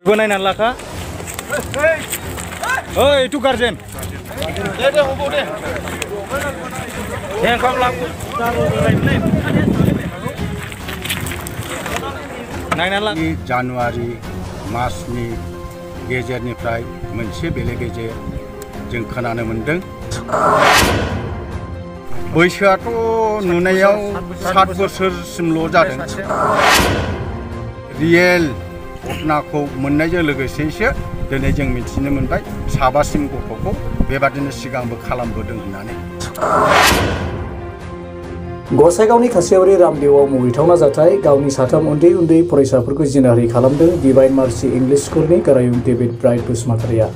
Naik laka. Oh, itu garden. Yang kau laku. Naik laka. Januari Marsनि गेजेरनिफ्राय मोनसे बेले-बेजे जों खोनानो मोनदों। बैसोआथ' नुनायाव 7 बोसोरसिमल' जादों। रियेल घटनाखौ मोननायजों लोगोसेसो दिनै जों मिथिनो मोनबाय साबासिम गथ'खौ बेबादिनो सिगांबो खालामबोदों होननानै। गसाइगावनि खासियावरि रामदेवआव मुगैथावना जाथाय गावनि साथाम उन्दै फरायसाफोरखौ जिनाहारि खालामदों डिवाइन मार्सि इंलिश स्कुलनि गारायुं डेभिड ब्राइट बसुमतारिया।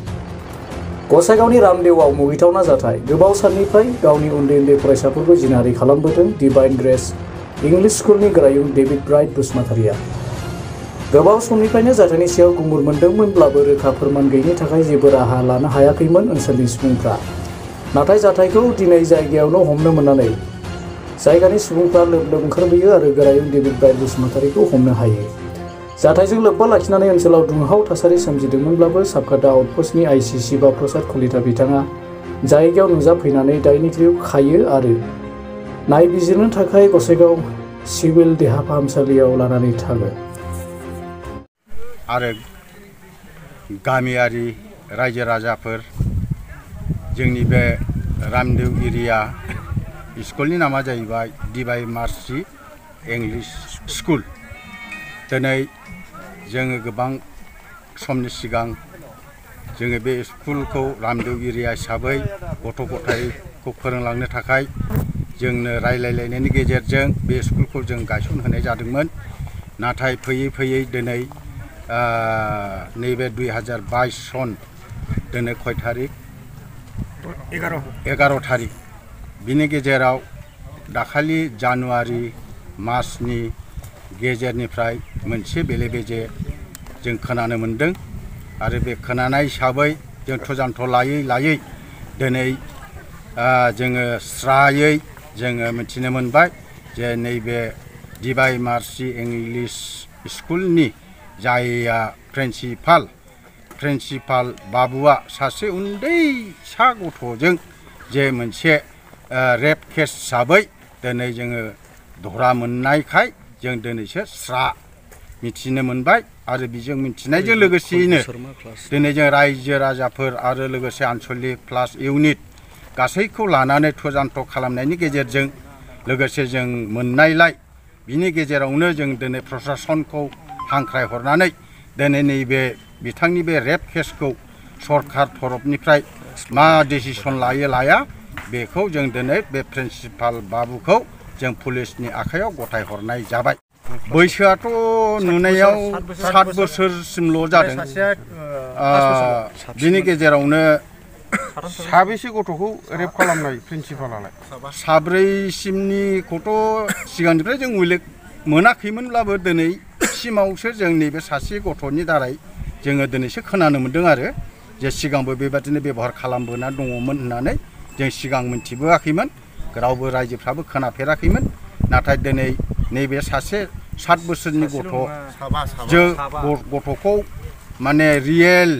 गसाइगावनि रामदेवआव मुगैथावना जाथाय गोबाव साननिफ्राय गावनि उन्दै फरायसाफोरखौ जिनाहारि खालामबोदों डिवाइन ग्रेस इंलिश स्कुलनि गारायुं डेभिड ब्राइट बसुमतारिया। गोबाव समनिफ्रायनो जाथायनि सायाव गुमुर मोनदोंमोनब्लाबो रोखा फोरमान गैयिनि थाखाय जेबो राहा लानो हायाखैमोन ओनसोलनि सुबुंफ्रा। नाथाय जाथायखौ दिनै जायगायावनो हमनो मोननानै जायगानि सुबुंफ्रा लोब ओंखारबोयो आरो गारायुं डेभिड ब्राइट बसुमतारिखौ हमनो हायो। जाथायजों लोब्बा लाखिनानै ओनसोलाव दुंहाव थासारि सोमजिदोंमोनब्लाबो साबकाटा आउटपस्टनि आईसी शिवा प्रसाद कलिता बिथाङा जायगायाव नुजाफैनानै दायनिगिरिखौ खायो आरो नायबिजिरनो थाखाय गसाइगाव सिविल देहा फाहामसालियाव लानानै थाङो। आरो गामियारि रायजो राजाफोर जोंनि बे रामदेव एरिया स्कुलनि नामा जाहैबाय डिवाइन मार्सि इंलिश स्कुल। दिनै जोङो गोबां समनि सिगां जोङो बे स्कुलखौ रामदेव एरिया हिसाबै गथ' गथायखौ फोरोंलांनो थाखाय जोंनो रायलायलायनायनि गेजेरजों बे स्कुलखौ जों गायसनहोनाय जादोंमोन। नाथाय फैयै दिनै नैबे 2022 सन दिनै खय थारिख 11 थारिख बिनि गेजेराव दाखालि जानुवारि मासनि गेजेरनिफ्राय मोनसे बेले-बेजे जों खोनानो मोनदों आरो बे खोनानाय हिसाबै जों थुजान्थ लायै दिनै जोङो स्रायै जोङो मिथिनो मोनबाय जे नैबे डिवाइन मार्सि इंलिश स्कुलनि जायया प्रिन्सिपाल बाबुआ सासे उन्दैसा गथ'जों जे मोनसे रेप केस हिसाबै दिनै जोङो धरा मोननायखाय जों दिनैसो स्रा मिथिनो मोनबाय आरो बेजों मिथिनायजों लोगोसेयैनो दिनै जों रायजो राजाफोर आरो लोगोसे आन्सलिक प्लास इउनिट गासैखौ लानानै थुजान्थ खालामनायनि गेजेरजों लोगोसे जों मोननायलाय बिनि गेजेरावनो जों दिनै प्रशासनखौ हांख्रायहरनानै दिनै नैबे बिथांनि बे रेप केसखौ सरकार तरफनिफ्राय मा डिसिसन लाया बेखौ जों दिनै बे प्रिन्सिपाल बाबुखौ जों पुलिसनि आखायाव गथायहरनाय जाबाय। बैसोआथ' नुनायाव 7 बोसोरसिमल' जादों। बिनि गेजेरावनो साबेसे गथ'खौ रेप खालामनाय प्रिन्सिपालालाय? 4सिमनिखौथ' सिगांनिफ्राय जों उल्लेख मोनाखैमोनब्लाबो दिनै सिमावसो जों नैबे सासे गथ'नि दारै जोङो दिनैसो खोनानो मोनदों आरो जे सिगांबो बेबादिनो बेबहार खालामबोना दङमोन होननानै जों सिगां मिथिबोआखैमोन, रावबो रायजोफ्राबो खोनाफेराखैमोन। नाथाय दिनै नैबे सासे 7 बोसोरनि गथ'खौ माने रियेल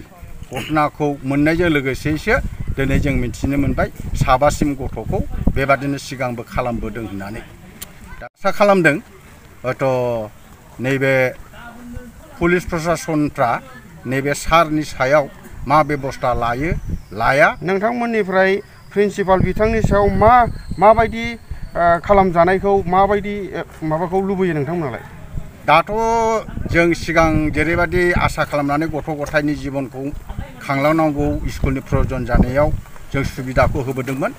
घटनाखौ मोननायजों लोगोसेसो दिनै जों मिथिनो मोनबाय साबासिम गथ'खौ बेबादिनो सिगांबो खालामबोदों होननानै। दा आसा खालामदों हयथ' नैबे पुलिस प्रशासनफ्रा नैबे सारनि सायाव मा बेबस्था लाया। नोंथांमोननिफ्राय प्रिन्सिपाल बिथांनि सायाव माबायदि खालामजानायखौ माबायदि माबाखौ लुबैयो नोंथांमोनालाय? दाथ' जों सिगां जेरैबायदि आसा खालामनानै गथ' गथायनि जिबनखौ खांलांनांगौ स्कुलनि प्रयजन जानायाव जों सुबिदाखौ होबोदोंमोन।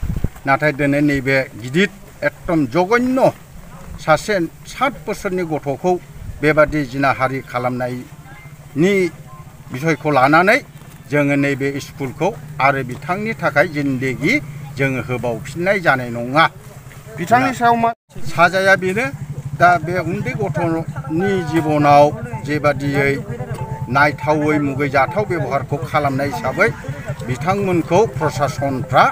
नाथाय दिनै नैबे गिदिर एकदम जघन्य सासे 7 बोसोरनि गथ'खौ बेबादि जिनाहारि खालामनायनि बिसयखौ लानानै जोङो नैबे स्कुलखौ आरो बिथांनि थाखाय जिन्देगि जोङो होबावफिननाय जानाय नङा। बिथांनि सायाव मा साजाया बेनो दा बे उन्दै गथ'नि जिबनाव जेबादियै नायथावै मुगैजाथाव बेबहारखौ खालामनाय हिसाबै बिथांमोनखौ प्रशासनफ्रा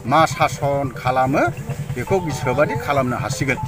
मा सासन खालामो बेखौ गोसोबादि खालामनो हासिगोन।